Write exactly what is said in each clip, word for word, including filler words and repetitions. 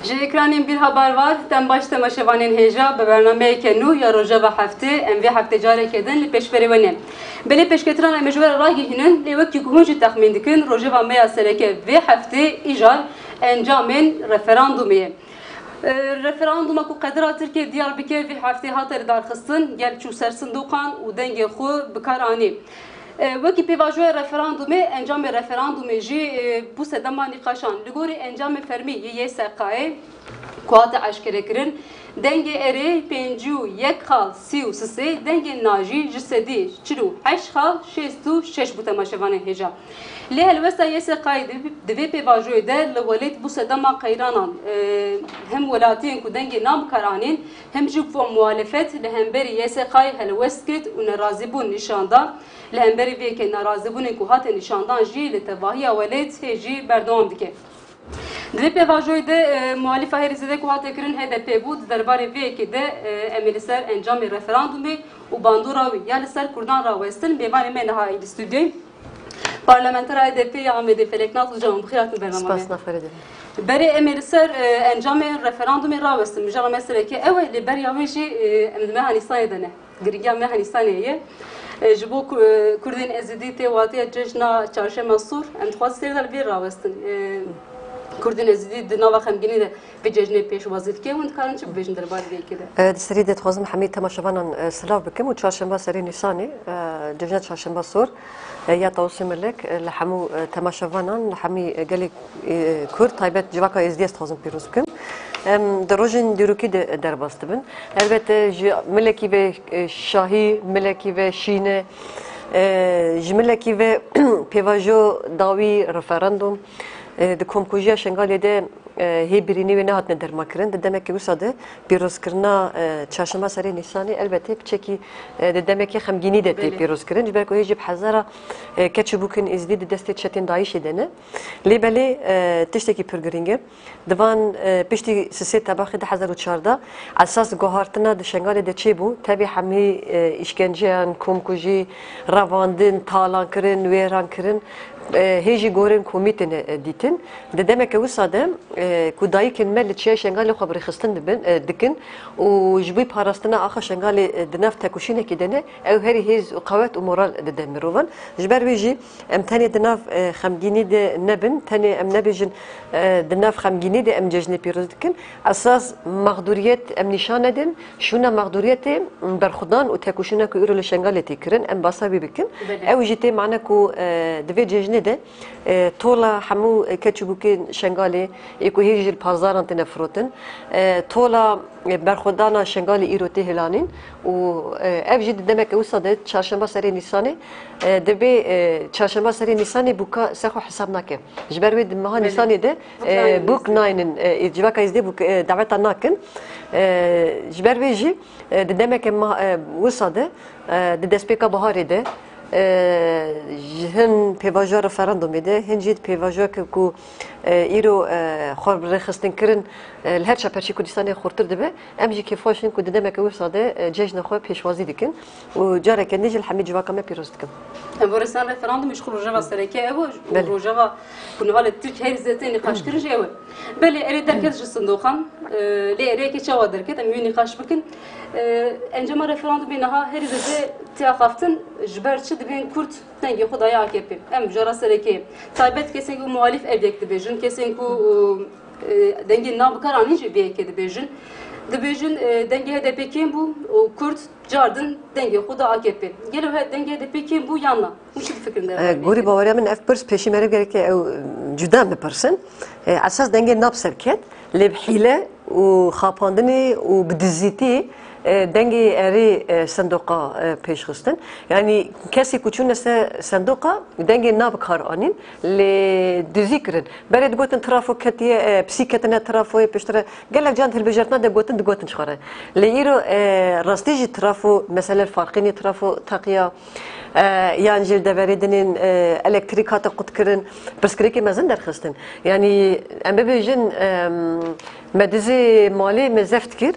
Ji ekranên Bîr Haber Var, dem baş temaşevanên hêja bi bernameyeke nû ya rojeva heftê, em vê heftê careke din li pêşberê we ne. Belê pêşketina em ê ji we re ragihînin, lê wekî ku hûn jî texmîn dikin, rojeva me ya sereke vê heftê îcar encamên referandumê ye. E, referanduma ku qedira Tirkiye diyar bike vê heftê hate lidarxistin, gel çû ser sindoqan û dengê xwe bi kar anî. E, wekî pêvajoya referandumê, encamê referandumê jî, e, bû sedema nîqaşan. Li gorî encamê fermî yê Y S K'ê ku hate eşkerekirin, dengê erê pêncî û yek xal sî û sisê, dengê na jî ji sedî çil û heşt xal şêst û şeş bû, temaşevanên hêja. Lê helwesta Y S K'ê di, di vê pêvajoyê de li welêt bû sedema qeyranan, e, hem welatiyên ku dengê na bi kar anîn, hem jî ku muhalefet li hemberî Y S K'ê helwest kir û nerazîbûn nîşan da. Li hemberî vê yekê nerazîbûnên ku hate nîşandan jî li tevahiya welêt hê jî berdewam dike. Di vê pêvajoyê de, e, muhalîfa herî zêde ku hate kirin H D P bû. Di derbarê vê yekê de, e, em ê li ser encamê referandumê û bandora wî ya li ser Kurdan rawestin mêvanê me niha yê li stûdyoyê. Parlamentera H D P ya Amedê Feleknaz Gucan, bi xêr hatin bernama me. Spas, naferê de. Berê em ê li ser, e, encamê referandumê rawestin. Mijara me sereke ew e, lê beriya wê jî, e, em di meha Nîsanê de ne. Giringiya meha Nîsanê ye. E, ji bo ku-, e, Kurdên Ezîdî tê wateya cejna Çarşema Sor, em dixwazin sêr de li vê rawestin. E, Kurdên Ezîdî di nava xemgînî de vê cejnê pêşwazî dike, hûn dikarin çi bibêjin derbarê vê yekê de? E, di serî de dixwazim hemî temaşevanan, e, silav bikim û çarşemba serê Nîsanê, e, cejna Çarşemba Sor, e, ya Tawusê Milek, e, li hemû, e, temaşevanan, li hemî, e, gelê, e, Kurd, taybet civaka Êzidiyê ez dixwazim pîroz bikim. Em di rojên dîrokî de derbas dibin. Elbette ji milekî ve, e, şahî, milekî ve şîne, e, ji milekî ve pêvajo dawî referandum, e, di komkujiya Şengalê de, e, hê birînê wê nehatine dermankirin. Di demeke wisa de pîrozkirina, e, çarşema serê Nîsanê elbetê piçekî, e, di demeke xemgînî de tê Belê. pîrozkirin. Ji ber ku hê jî bi hezara, e, keç û bûkên Êzidî di destê çetên DAIŞê de ne. Lê belê, e, tiştekî pir girîng e. Di van, e, piştî sisê Tebaxê du hezar û çardeh esas guhartina di Şengalê de çêbû. Tevî hemî, e, îşkenceyan, komkujî, revandin, talankirin, wêrankirin, e, hê jî gorên komî têne, e, dîtin. Di demeke wisa de, e, ku dayikên me li Çiya Şengalê xwe bi rêxistin dibin, e, dikin û ji bo parastina axa Şengalê, e, di nav tekoşînekê de ne, ew herî hêz û qewet û moral dide mirovan. Ji ber wê jî em tenê di nav, e, xemgînî de nebin, tenê em nebêjin, e, di nav xemgînî de em cejnê pîroz dikin. Esas mexdûriyet em nîşan nedin, şûna mexdûriyetê berxwedan û tekoşîna ku îro li Şengalê tê kirin, em basa wî bikin. Belê. Ew jî tê mane ku, e, di vê cejnê de, e, tola hemû keç û bûkên Şengalê, ê ku hê jî li pazaran têne firotin, e, tola, e, berxwedana Şengalê îro tê hilanîn û, e, ev jî di demeke wisa de çarşemba serê Nîsanê, e, dibê, e, çarşemba serê Nîsanê bûka ser xwe hesab nake. Ji ber wê di meha Belê. Nîsanê de, Bûk e, naynin. bûk naynin, e, civaka Êzidê bûk, e, daweta nakin. E, ji ber wê jî, e, di demeke ma-, e, wisa de, e, di destpêka biharê de, e, ji hin pêvajoya referandumê de, hin jî di pêvajoyeke ku, e, îro, e, xwe bi rêxistin kirin, e, li her çar perçeyê Kurdistanê xurtir dibe, em jî kêfxweş in ku di demeke wisa de, e, cejna xwe pêşwazî dikin û careke din jî li hemî civaka me pîroz dikim. Em bo rêstan referandumê ji xwe rojeva sereke ew e, û Belê. rojeva ku niha li Tirkiye herî zêde tê nîqaşkirin jî ew e. Belê, erê derket ji sindoqan, e, lê erê yekê çawa derket, em wê nîqaş bikin. E, encama referandumê niha herî zêde tê axaftin, ji ber çi dibên Kurd dengê xwe daye A K P? Em jara sereke, taybet kesên ku muhalîf ev yek dibêjin, kesên ku, e, dengê na bi kar anîn jî vê yekê dibêjin. Dibêjin, e, dengê H D P kêm bû û Kurd car din dengê xwe da A K P. Gelo he-, dengê H D P kêm bû yan na? Hûn çi difikirin E, derbarê vê gorî yekê? baweriya min ev pirs pêşî meriv gereke ew, e, cuda bipirsin. E, esas dengê na bi ser ket, lê bi hîle û xapandinê û bi dizîtî, e, dengê erê, e, sendoqa, e, pêşxistin. Yanî kesê ku çûne ser sendoqa dengê na bi kar anîn, lê dizî kirin. Berê digotin trafo ketiye, e, pisî ketine trafoyê piştre. Gelek can hilbijartina de gotin, digotin ji xwe re. Lê îro, e, rastî jî trafo, mesele farqînê trafo teqiya, e, yan jî li deverê dinên, e, elektrîk hate qutkirin, pirsgirêkê mezin derxistin. Yanî em bibêjin, em, me dizê malê me zeft kir.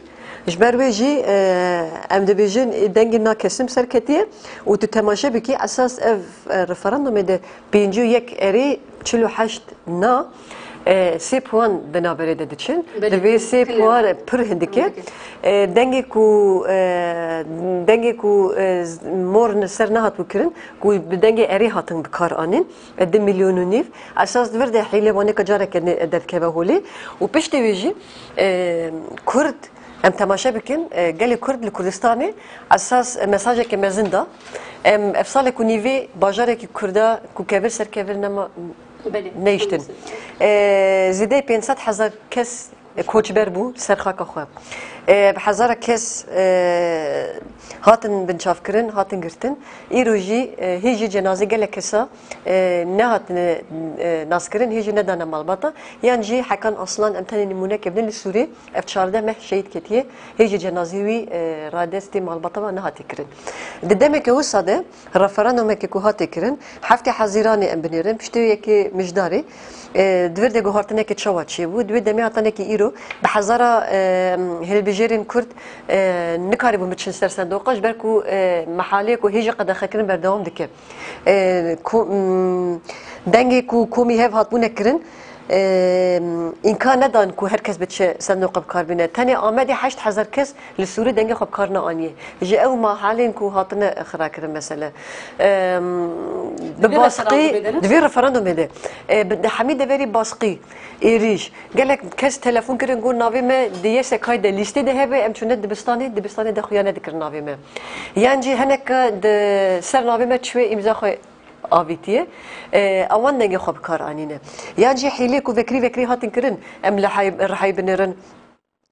Ji ber wê jî, e, em dibêjin, dengê na kesin ser ketiye û tu temaşe bikî, esas ev, e, referandumê de pêncî û yek erê, çil û heşt na, E, sê puan di navberê de diçin. Belê, di vê sê puan pir hindike. E, dengê ku, e, dengê ku, e, mor ser nehatbû kirin, ku bi dengê erê hatin bi kar anîn, e, du milyon û nîv. Esas di vir de hêlê wanê ka careke nê-, derdikeve holê. Û piştî wê jî, e, Kurd, em temaşe bikin, e, gelê Kurd li Kurdistanê esas mesajeke mezin da. Em ev salek û nîvê bajarekî Kurda ku kevir ser kevir nema Belê. Neyiştin. E, zêdeyî pênc sed hezar kes koçber bû ser xaka xwe. E, bi hezara kes, e, hatin binçavkirin, hatin girtin. Îro jî, e, hê jî cenazê gelek kesa, e, nehatine, e, naskirin, hê jî nedane malbata. Yan jî Hekan Aslan, em tenê nimûneke bidin, li Sûrê ev çardeh meh şehîd ketiye. Hê jî cenazê wî, e, radestê malbata ve nehatiye kirin. Di demeke wisa de, referandumeke ku hate kirin, heftê Hezîranê em binêrin, piştî wê yekê Mijdarê, e, di vir de guhartineke çawa çêbû, di wê demê heta nekî îro bi hezara, e, hilbijêrên Kurd, e, nikaribûn biçin ser sendoqa, ji ber ku, e, mehalê ku hêjî qedexekirin berdewam dike. E, ku, m, dengê ku komî hev hatbûne kirin, e, îmkan nedan ku her kes biçe sendoqa bi kar bîne. Tenê Amedê heşt hezar kes li Sûrî dengê xwe bi kar neaniye. Ji ew mehalên ku hatine xira kirin mesele. Em, bi Divê baskî, referandumê de ne? Divê referandumê de. E, bi, di hemî deverî baskî, êrîş. Gelek kes telefon kirin, got navê me di Y S K'yê de lîstê de hebe, em çûne dibistanê, dibistanê de xuya nedikirin navê me. Yan jî hineke di ser navê me çûye îmza xwe avîtiye. E, ewan dengê xwe bi kar anîne. Yan jî hîlê ku vekirî vekirî hatin kirin, em li hay-, rihayî binêrin.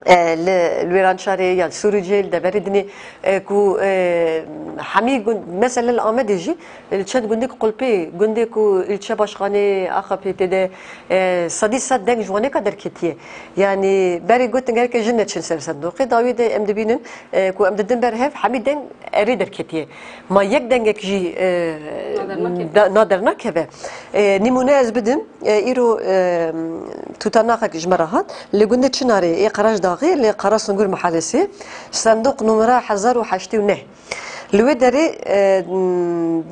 E, li, li Wêrançarê ya li Sûrûcê, li deverê dinê, e, ku, e, hemî gund, mesela li Amedê jî, e, li çend gundê ku qulpê, gundê ku îlçe başxanê A X P tê de, e, sedî sed deng ji wanê ka derketiye. Yanî berê gotin gereke jin neçin ser sendoqê, dawî de em dibînin, e, ku em didin ber hev, hemî deng erê derketiye. Ma yek dengek jî, e, Nader nakeve. da-, nader nakeve. E, nîmûne ez bidim. E, îro, e, tutanaxek ji me re hat. Li gundê Çinarê ê Qerajdaxê, li Qerasungûr Mehalesê, sendoq numara hezar û heştê û neh. Li wê derê, e,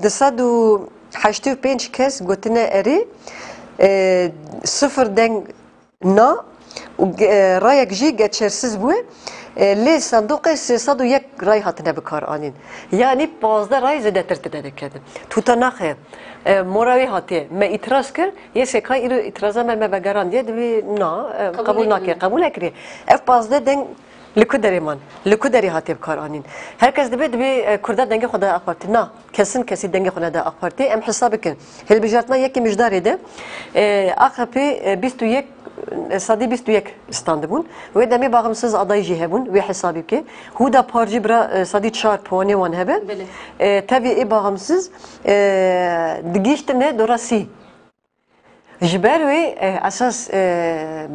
du sed û heştê û pênc kes gotine erê, e, sifir deng na û ge-, e, rayek jî geçersiz bûye. E, lê sendoqê sê sed û yek ray hatine bi kar anîn. Yanî pazdeh ray zêdetir tide diketin. Tutanaxê, e, mora wê hatiye. Me îtiraz kir, Y S K îro îtiraza me, me vegerandiye, divê na, e, Qebûl qebûl nake, nekiriye. qebûl nekiriye. Ev pazdeh deng li ku derê man, li ku derê hatiye bi kar anîn. Her kes dibê, dibê, e, Kurda dengê xwe da A K Partî. Na, kesin kesî dengê xwe neda A K Partî. Em hesab bikin. Hilbijartina yekê Mijdarê de, e, A K P, e, bîst û yek, e, sedî bîst û yek standibûn. Wê demê bağımsız adayî jî hebûn, wê hesabî bike. Huda Par jî bira, e, sedî çar puanê wan hebe. Belê. E, tevî ê bağımsız, e, digihîştine dora sî. Ji ber wê, e, esas, e,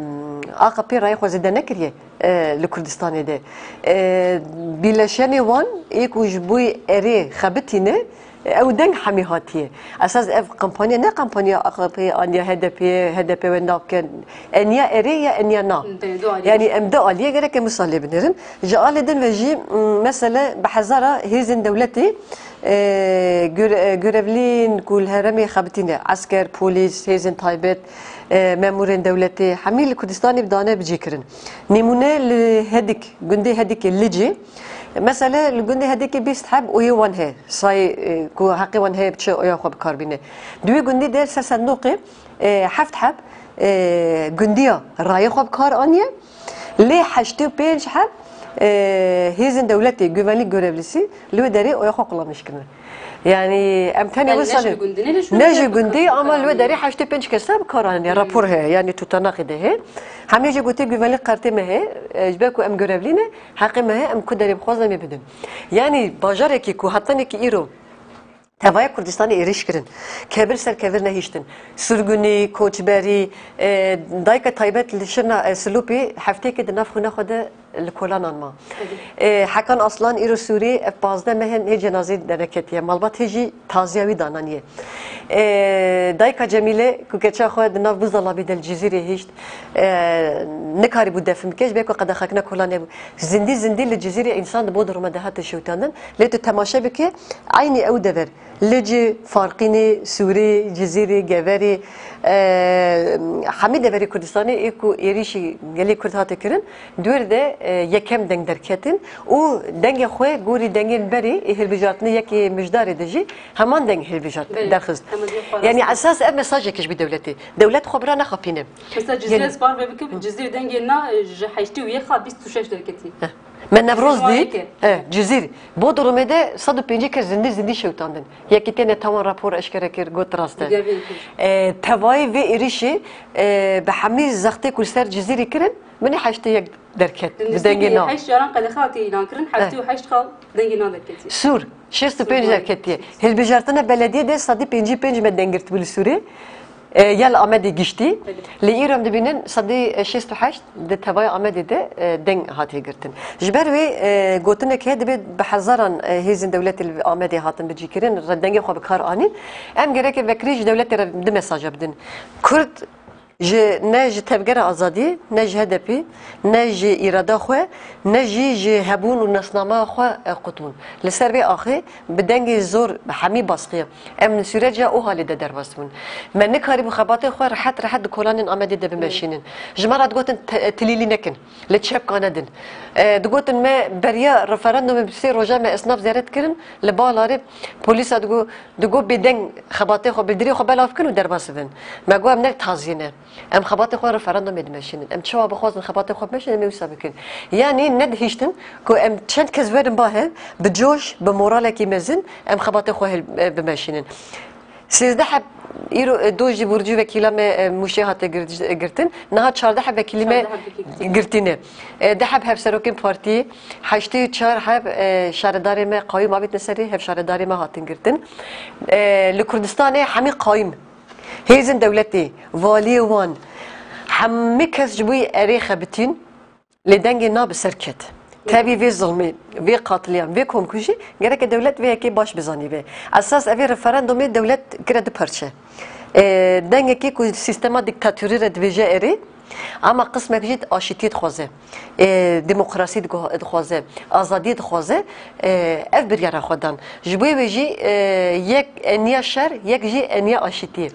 A K P rayê xwe zêde nekiriye, e, li Kurdistanê de. E, bîleşenê wan ê ku ji bo erê xebitîne, ew deng hemî hatiye. Esas ev kampanya ne kampanya A K P aniye H D P, H D P wenda navke. Eniya erê ya eniya na. Dê, du alî. Yanî em du aliyê gerek em wisa lê binêrin. Ji alê din ve jî, m, mesele bi hezara hêzên dewletê, e, göre-, e, görevliyên ku li herêmê xebitîne, esker, polîs, hêzên taybet, e, memûrên dewletê, hemî li Kurdistanê bi dane bicî kirin. Nîmûne li Hedik, gundê Hedikê Licê, mesele li gundê Hedikê bîst heb oyê wan heye, sayê, e, ku heqê wan heye biçe oya xwe bi kar bîne. Di wê gundî de ser sendoqê, e, heft heb, e, gundiya rayê xwe bi kar aniye. Lê heştê û pênc heb, e, hêzên dewletê, güvenlik görevlisi, li wê derê oya xwe kullanmış kirine. Yanî em tenê Yani wisa ne ji gundî, ne ji ne ji gundî, gundî, ama li wê derê heştê pênc kes bi kar aniye, rapor heye, yanî tutanaxê de heye. Hemî jî gotiye güvenlik kartê me heye, e, ji ber ku em görevlî ne, heqê me heye, em ku derê bixwazin em ê bidin. Yanî bajarekî ku hetanekî îro Tevaya Kurdistanê êrîş kirin. Kevir ser kevir nehiştin. Surgunî, koçberî, e, dayika taybet li Şirna, e, Silopê hefteyekê di nav xwîna xwe de li kolanan ma. E, Hekan Aslan îro Sûrî ev pazdeh meh in hê cenazê derneketiye. Malbat hê jî taziya wî dananiye. E, dayika Cemîle ku keça xwe di nav buzdolabê de li Cizîrê hişt, e, nikarîbû defin bike, ji ber ku qedexekirina kolan hebû. Zindî zindî li Cizîrê însan di bodruma de hate şewitandin. Lê tu temaşe bike, eynî ew dever. Licê, Farqînê, Sûrê, Cizîrê, Geverê, e, hemî deverê Kurdistanê ê ku êrîşî gelê Kurd hate kirin, di wê de, e, yekem deng derketin û dengê xwe gorî dengên berê ê hilbijartinê yekê mijdarê de jî heman deng hilbijart Belê. derxist. Hema jî xwe Yanî rast esas ev mesajekê ji bo dewletê. Dewlet xwe bira nexapîne. Mesela Cizîr Gelê- ez bar ve bikim, Cizîr dengê na, e, ji heştê û yek hat bîst û şeş derketî. Heh. Me Newroz Ji dît, Wanê ke. e, Cizîr. Bodrumê de sed û pêncî kes zindî zindî şewitandin. Yekî têne tawan rapor eşkere kir, got rast e. Digel vê kir. E, tevayê vê êrîşê, e, bi hemî zextê ku li ser Cizîrî kirin, binê heştê yek derket. Di Bi dengê nêzîkî na. heşt caran qedexe hatiye îlan kirin, Eh. heftê û heşt xal dengê na derketiye. Sûr, şêst û pênc Sûrê. derketiye. Hilbijartina belediyê de sedî pêncî pênc me deng girtibû li Sûrê. E, ya li Amedê giştî. Belê. Lê îro em dibînin sedî şêst û heşt di tevaya Amedê de, e, deng hatiye girtin. Ji ber wê, e, gotinek heye, dibe bi hezaran, e, hêzên dewletê li Amedê hatin bicîkirin, re dengê xwe bi kar anîn. Em gereke vekirî ji dewletê re du mesaja bidin. Kurd ji, ne ji Tevgera Azadiyê, ne ji H D P, ne ji îrada xwe, ne jî ji hebûn û nasnameya xwe, e, qut bûn. Li ser vê axê bi dengê zor, bi hemî baskiya, em li Sûreca û halê de derbas bûn. Me nikarîbû xebatê xwe rehet rehet di kolanên Amedê de bimeşînin. Ji me re digotin te-, tilîlî nekin, li çepka nedin. E, digotin me beriya referandumê bi sê roja me esnaf ziyaret kirin, li Balarê polîsa digo, digo bêdeng xebatê xwe, bildirê xwe belav kin û derbas bibin. Me got em ne taziyê ne. Em xebatê xwe referandumê dimeşînin. Em çawa bixwazin xebatê xwe bimeşînin, em ê wisa bikin. Yanî nedihiştin ku em çend kes werin ba hev, bi coş, bi moralekî mezin em xebatê xwe hil-, e, bimeşînin. Sêzdeh heb îro, e, dojî burcî wekîla me, e, Mûşê hate gir-, girtin. Niha çardeh heb wekîlî me Çardeh heb wekîl girtin. girtîne. E, deh heb hevserokên partiyê, heştê û çar heb, e, şaredarê me qayûm avêtine serê, hevşaredarê me hatin girtin. E, li Kurdistanê hemî qayûm. Hêzên dewletê, valiyê wan, hemî kes ji bo wî erê xebitîn, lê dengê na bi ser ket. Tevî vê zilmê, vê qatliam, vê komkujî gereke dewlet vê yekê baş bizanîbe. Esas evê referandumê dewlet kire du parçe. E, dengekê ku sîstema dîktatorî re dibêje erê, ama qismek jî aşîtiyê dixwaze. E, demokrasî digo-, dixwaze, azadiyê dixwaze, e, ev biryara xwe dan. Ji bo wê jî, e, yek eniya şer, yek jî eniya aşîtiyê.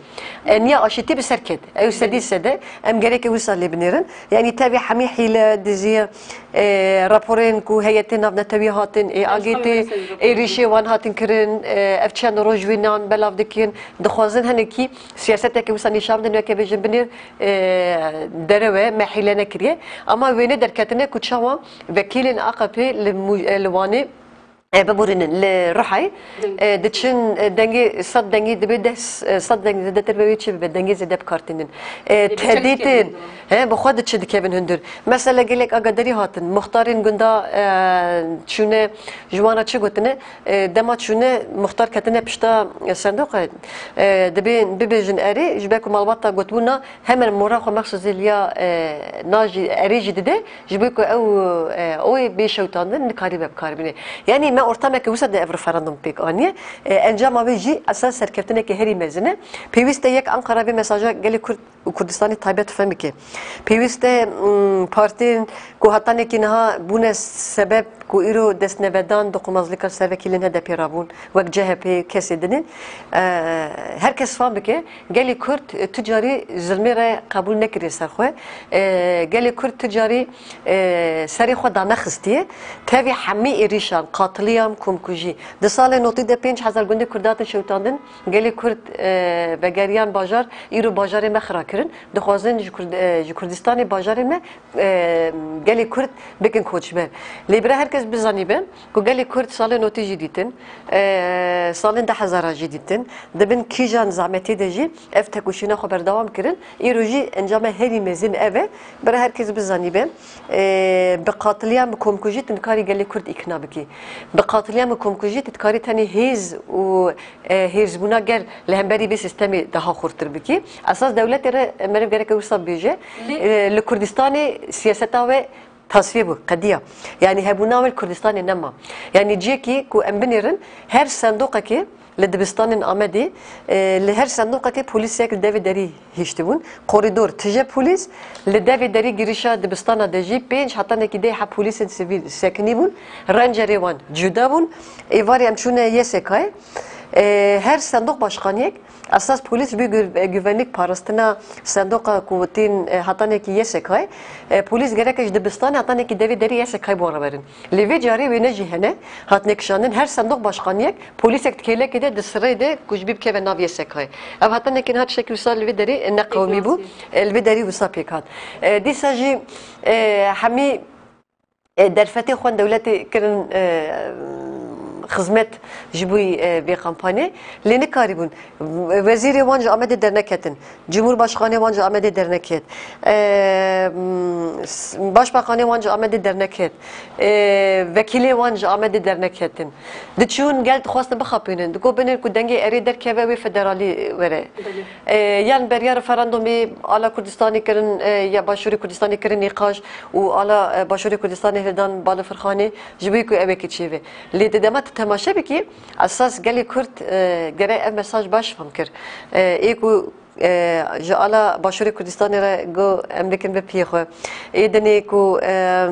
Eniya aşîtî bi ser ket. Ew sedî sede, em gereke wisa lê binêrin. Yanî tevî hemî hîle, diziye, e, raporên ku heyetên navnetewî hatin, ê Ev agê tê, hemî mesele ê rîşê wan hatin kirin, e, ev çend roj wî nan belav dikin, dixwazin hinekî siyaseteke wisa nîşan bidin, weke bêjin binêr, e, derew e, me hîle nekiriye. Ama wêne derketine ku çawa vekîlên A K P li Mû-, e, li Wanê, e, biborînin, li Rihayê, Deng. e, diçin, e, dengê sed dengî dibe deh, e, sed dengî zêdetir be wê çi bibe, dengê zêde bi kar tînin. E, Ê, bi çek tehdîtin, dikevin he, bi xwe diçin dikevin hundir. Mesela gelek agadarî hatin, muxtarên gunda, e, çûne, ji wan re çi gotine? E, dema çûne muxtar ketine pişta, e, sendoqe, e, dibê bibêjin erê, ji ber ku malbata gotibûna hemen mora xwe mexsûzê liya, e, na jî erê jî dide, ji bo ku ew, e, oyê bê şewitandin, nikarîbe bi kar bîne. Yanî me ortameke wisa de ev referandum pêk aniye. E, encama wê jî esas serkeftineke herî mezin e. Pêwîst e yek Ankara vê mesaja gelê Kurd û Kurdistanê taybet fehm bike. Pêwîst e, mm, partiyên ku hetanekî niha bûne sebeb ku îro destnevedan doxumazlika servekîlên H D P rabûn, wek C H P, kesê din in. E, her kes fam bike, gelê Kurd, e, tu carî zilmê re qebûl nekiriye ser xwe. E, gelê Kurd tu carî, e, serê xwe danexistiye. Tevî hemî êrîşan, qatiliyam, komkujî. Di salê notî de pênc hezar gundê Kurd hatin şewitandin. Gelê Kurd, e, vegeriyan bajar, îro bajarê me xira kirin. Dixwazin ji Kurd-, e, ji Kurdistanê bajarê me, e, gelê Kurd bikin koçber. Lê bira her kes bizanîbe ku gelê Kurd salên notî jî dîtin, e, salên du hezara jî dîtin. Di bin kîjan zehmetê de jî ev tekoşîna xwe berdewam kirin. Îro jî encama herî mezin ev e. Bira her kes bizanîbe, e, bi qatiliyan, bi komkujî tu nikarî gelê Kurd îkna bikî. Bi qatiliyan, bi komkujî tu dikarî tenê hêz û e, hêrsbûna gel li hemberî vê sîstemê daha xurtir bikî. Esas dewletê re meriv gereke wisa bêje. Lê E, li Kurdistanê siyaseta we tasfiye bû, qediya. Yanî hebûna we li Kurdistanê nema. Yanî ciyekî ku em binêrin, her sendoqekê li dibistanên Amedê, e, li her sendoqekê polîsek li devê derî hiştibûn. Korîdor tije polîs, li devê derî girişa dibistana de jî pênc hetanekî deh heb polîsên sivîl sekinî bûn. Rencerê wan cuda bûn. Êvarê em çûne Y S K'yê. E, her sendoq başkaniyek esas polîs ji bo gü-, e, güvenlik parastina sendoqa ku tên, e, hetanekî Y S K'yê, e, polîs gereke ji dibistanê hetanekî devê derî Y S K'yê bi wan re werin. Lê vê carê wêne jî hene, hatine kişandin, her sendoq başkaniyek polîsek di kêlekê de di sirê de ku ji bî bikeve nav Y S K'yê. Ev hetanekî niha tiştekî wisa li vê derê neqewimî bû, e, li vê derî wisa pêk hat. E, dîsa jî, e, hemî e, derfetê xwe dewletê kirin, e, xizmet ji bo, e, vê kampanyê. Lê nikarîbûn. Wezîrê wan ji Amedê derneketin. Cumhurbaşkanê wan ji Amedê derneket. E, m, s-, başbakanê wan ji Amedê derneket. E, vekîlê wan ji Amedê derneketin. Diçûn gel dixwastin bixapînin. Digot binin ku dengê erê derkeve wê federalî were. Belê. E, yan beriya referandumê ala Kurdistanê kirin, e, ya Başûrê Kurdistanê kirin nîqaş û ala, e, Başûrê Kurdistanê hildan bala Firxanê ji bo ku ew ê çêbe. Lê di dema tu temaşe bikî, esas gelê Kurd, e, gere ev mesaj baş fam kir. E, ê ku, e, ji ala Başûrê Kurdistanê re got em bikin bi piyê xwe. Ê dinê ku, e,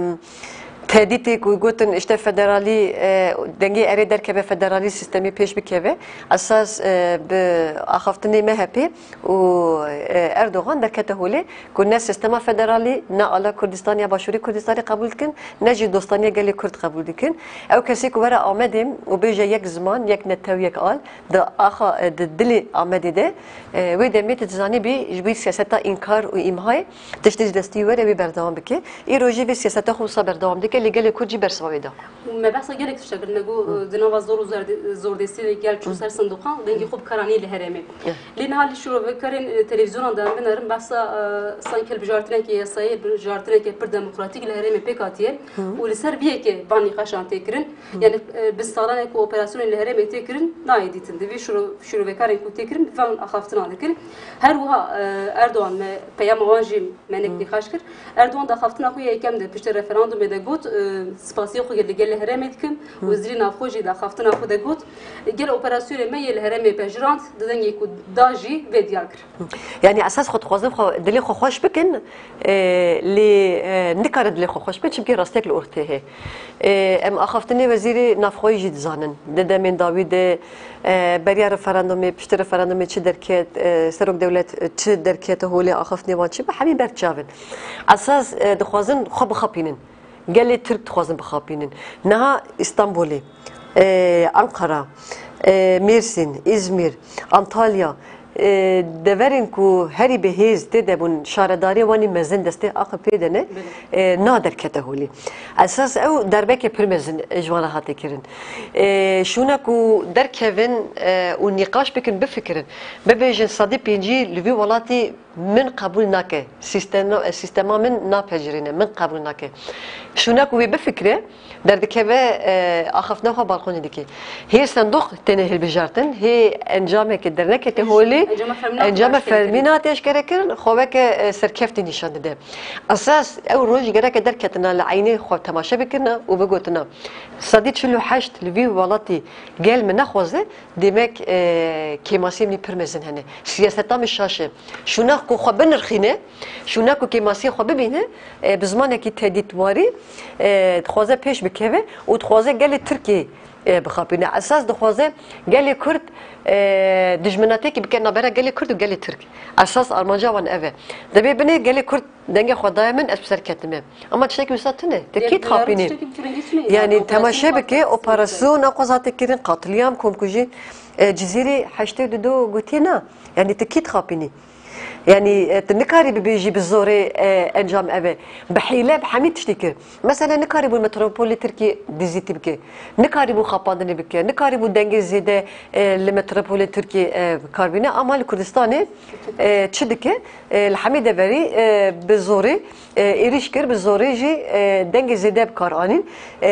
Tehdîtê ku gotin, işte, federalî, e, dengê erê derkeve, federalî sîstemê pêş bikeve, esas, e, bi axaftinê M H P û, e, Erdogan derkete holê ku ne sîstema federalî, ne ala Kurdistan ya Başûrê Kurdistanê qebûl dikin, ne jî dostaniya gelê Kurd qebûl dikin. Ew kesê ku were Amedê û bêje yek ziman, yek netew, yek al, di axa, e, di dilê Amedê de, e, wê demê tu dizanî bî ji bo siyaseta înkar û îmhayê tiştê ji destî were wê berdewam bike. Îro jî vê siyaseta xwe wisa berdewam dike, lê gelê Kurd jî bersiva wê da. Me behsa gelek tişta kir, me got, Hı. di nava zor û zerdê-, zordestiyê de gel çû Hı. ser sindoqan, dengê xwe bi kar anî li herêmê. Hı. Lê niha li şîrovekarên, e, televîzyonan de em binêrin, behsa, e, sanki hilbijartineke yasayê, hilbijartineke pir demokratîk li herêmê pêk hatiye Hı. û li ser vê yekê van nîqaşan tê kirin. Hı. Yani, e, bi salan e ku operasyonên li herêmê tê kirin, nayê dîtin. Divê şîro-, şîrovekarên ku tê kirin, bi van axaftinan dikin. Her wiha, e, Erdogan me peyama wan jî me nek Hı. nîqaş kir. Erdogan di axaftina xwe ya yekem de piştî referandumê de got, e, spasiya xwe li gel herêmê dikim. Hı. Wezîrê Navxwe jî di axaftina xwe de got, gel operasyonê me yê li herêmê pejirand, di dengê ku da jî vê diyar kir. Hı. Yani esas xwe dixwazin xwe, dilê xwe xweş bikin, e, lê, e, nikarin dilê xwe xweş bikin, çimkî rastiyek li ortê heye. E, em axaftinê Wezîrê Navxweyî jî dizanin. Di demên dawî de, e, beriya referandumê, piştî referandumê çi derket, e, serok dewlet, e, çi derkete holê, axaftinê wan çi bi hemî ber çav in. Esas, e, dixwazin xwe bixapînin. Gelê Tirk dixwazin bixapînin. Niha Îstanbulê, e, Ankara, e, Mêrsîn, Îzmîr, Antalya, e, deverên ku herî bi hêz tê de bûn, şaredarê wan ê mezin destê A K P'ê de ne, Belê. e, na derkete holê. Esas ew derbeke pir mezin ji wan re hate kirin. E, şûna ku derkevin, e, û nîqaş bikin, bifikirin. Bibêjin sedî pêncî li vî welatî min qebûl nake. Sîstema, sîstema min napejirîne, min qebûl nake. Şûna ku wê bifikire, derdikeve, e, axaftina xwe balkonê dike. Hê sendoq têne hilbijartin, hê encameke dernekeke holê, Encama fermî nate encama eşkere fermî kirin. nate eşkere kirin, xwe weke, e, serkeftî nîşan dide. Esas ew roj gereke derketina li eynê xwe temaşe bikirina û bigotina, sedî çil û heşt li vî welatî gel min nexwaze, demek, e, kêmasiyê min pir mezin hene. Siyaseta min şaş e. Şûna ku xwe binirxîne, şûna ku kêmasiyê xwe bibîne, e, bi zimanekî tehdîtwarî, e, dixwaze pêş bikeve û dixwaze gelê Tirkiyê, e, bixapîne. Esas dixwaze gelê Kurd, e, dijminatiyekî bike navbera gelê Kurd û gelê Tirk. Esas armanca wan ev e. Dibê binê gelê Kurd dengê xwe daye min, ez bi ser ketime. Ama tiştekî wisa tune. Te kî dixapînî? Yanî temaşe bike, operasyon ew qas hate kirin, qatliam, komkujî. E, Cizîrê heştê û du gotiye na. Yanî tu kî dixapînî? Yanî, e, tu nikarî bibêjî bi zorê, e, encam ev e. Bi hîle, bi hemî tiştî kir. Mesela nikarîbû metropolê Tirkiyê dizîtî bike. Nikarîbû xapandinê bike. Nikarîbû dengê zêde, e, li metropolê Tirkiyê, e, bi kar bîne. Ama li Kurdistanê, e, çi dike? E, li hemî deverî, e, bi zorê, e, êrîş kir, bi zorê jî, e, dengê zêde bi kar anîn. E,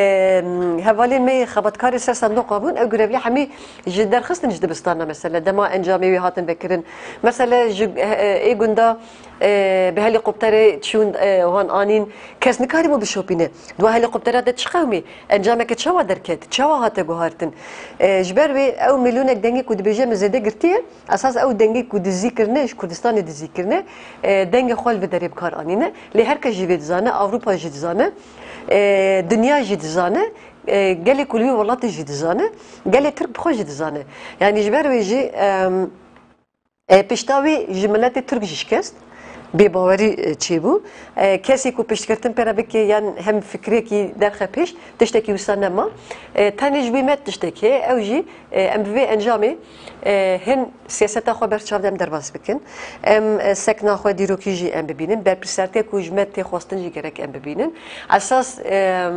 hevalên me yê xebatkarê ser sendoqa bûn, ew grevlî hemî ji derxistin ji dibistana, mesela, dema encamê wê hatin vekirin. Mesela, ji, e, Ê gunda, e, bi helîkopterê çûn, e, wan anîn. Kes nikarîbû bişopîne. Di wa helîkoptera de çi qewimî? Encameke çawa derket? Çawa hate guhartin? E, ji ber wê ew milyonek dengê ku dibêje min zêde girtiye, esas ew dengê ku dizî kirine, ji Kurdistanê dizî kirine, e, dengê xwe li vê derê bi kar anîne. Lê her kes jî vê dizane, Ewropa jî dizane, e, dinya jî dizane, e, gelê ku li wî welatê jî dizane, gelê Tirk bi xwe jî dizane. Yanî ji ber wê jî, em, E, pişta wî ji miletê Tirk jî şikest, bêbawerî, e, çêbû. E, kesî ku piştgirtin pê re bike yan hem fikrekî derxe pêş, tiştekî wisa nema. E, tenê ji wî me tiştek heye, ew jî, e, em bi vê encamê, e, hin siyaseta xwe ber çav de em derbas bikin. Em, e, sekna xwe dîrokî jî em bibînin. Berpirsiyartiya ku ji me tê xwestin jî gerek em bibînin. Esas, e,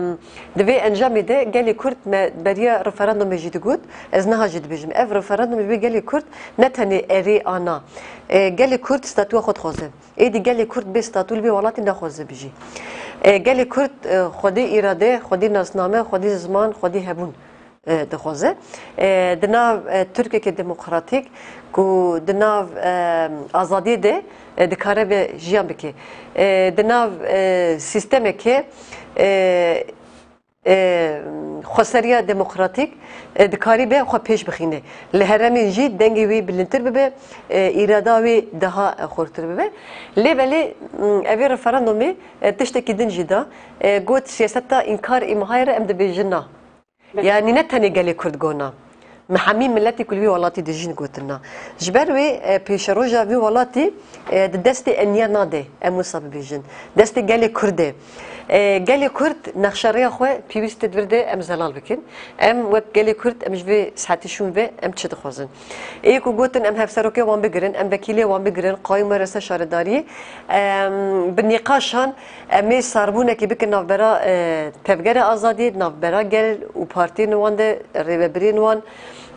di vê encamê de gelê Kurd me beriya referandumê jî digot, ez niha jî dibêjim, ev referandum ji bo gelê Kurd ne tenê erê a na. E, gelê Kurd statûya xwe dixwaze. Êdî gelê Kurd bê statû li vê welatî naxwaze bijî. E, gelê Kurd, e, xwedî îrade, xwedî nasname, xwedî ziman, xwedî hebûn, e, dixwaze. E, di nav, e, Tirkiyeke demokratîk ku di nav, e, azadiyê de, e, dikare be jiyan bike. E, di nav, e, sîstemeke, e, e, xweseriya demokratîk, e, dikarî be xwe pêş bixîne. Li herêmên jî dengê wî bilindtir bibe, e, îrada wî daha, e, xurtir bibe. Lê belê, m, evê referandumê, e, tiştekî din jî da, e, got siyaseta înkar îmhayê re em dibêjin na. Belê. Yanî ne tenê gelê Kurd got na. Me hemî miletê ku li wî welatî dijîn gotin na. Ji ber wê, e, pêşeroja vî welatî, e, di destê eniya nade, em wisa bibêjin. Destê gelê Kurd e. E, gelê Kurd nexşereya xwe pêwîst e di vir de em zelal bikin. Em wek gelê Kurd, em ji vê saetê şûn ve em çi dixwazin? Ê ku gotin em hevserokê wan bigirin, em vekîlê wan bigirin, qayûm û rêsa şaredariyê, em, bi nîqaşan em ê sarbûnekê bikin navbera, e, Tevgera Azadiyê, navbera gel û partiyên wan de, rêvebirên wan,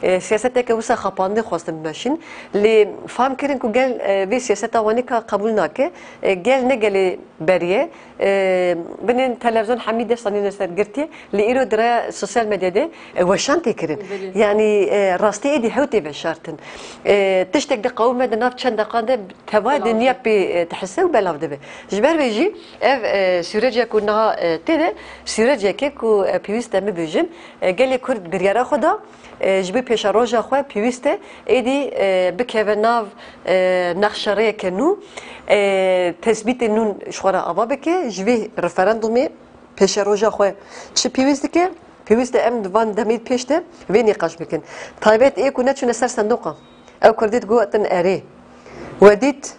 e, siyaseteke wisa xapandin xwestin bimeşîn. Lê fam kirin ku gel, e, vê siyaseta wan ê ka qebûl nake. E, gel ne gelê berî ye. E, binên televîzyon hemî dest anîne ser girtiyê. Lê îro di rêya sosyal medyayê de, e, weşan tê kirin. Belê. Yanî, e, rastî êdî hew tê veşartin. E, tiştek diqewime di nav çend deqan de tevayê dinya pê, e, dihise û belav dibe. Ji ber vê jî ev, e, sîrecek ku niha, e, tê de, sîrecek e ku, e, pêwîst e em bibêjin, e, gelê Kurd biryara xwe da, e, ji bo pêşeroja xwe pêwîst e êdî, e, bikeve nav, e, nexşereyeke nû, e, tesbîtên nû ji xwe re ava bike, ji vê referandumê pêşeroja xwe çi pêwîst dike? Pêwîst e em di van demê pêş de vê nîqaş bikin. Taybet ê ku neçûne ser sendoqan. Ew Kurdî digotin erê. We dît,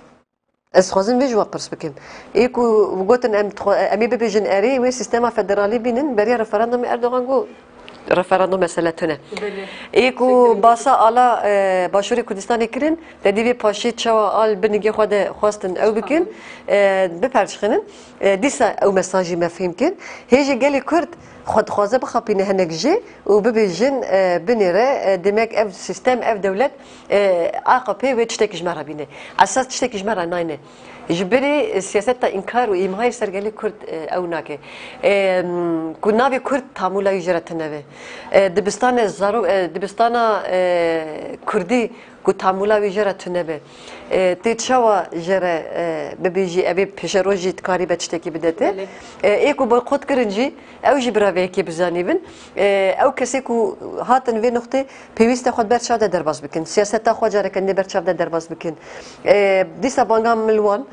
ez dixwazim vê ji we pirs bikim. Ê ku gotin em dixwa-, em ê bibêjin erê, wê sîstema federalî bînin, beriya referandumê Erdogan got, referandum mesele tune. Belê. Ê ku basa ala, e, Başûrê Kurdistanê kirin, te dî vê paşê çawa al binigê xwe de xwestin ew bikin, e, biperçxinin. E, dîsa ew mesajî me fêm kir. Hê jî gelê Kurd xwe dixwaze bixapîne hinek jê û bibêjin, e, binêre, e, demek ev sîstem, ev dewlet, e, A K P wê tiştekî ji me re bîne. Esas tiştekî ji me re nayne. Ji birê, e, siyaseta înkar û îmhayê ser gelê Kurd, e, ew nake. E, m, ku navê Kurd tamûla wî jê re tune be. E, dibistane zaro-, e, dibistana, e, Kurdî ku tamûla wî jê re tune be. E, tê çawa jê re, e, bibêjî, evê pêşerojî dikarî be tiştekî bide te? Belê. E, ê ku boykot kirin jî, ew jî bi rêveyekê bizanîbin. E, ew kesê ku hatin vê nuqtê, pêwîst e xwe di ber çav de derbas bikin. Siyaseta xwe careke nê ber çav de derbas bikin. E, dîsa banga min li wan,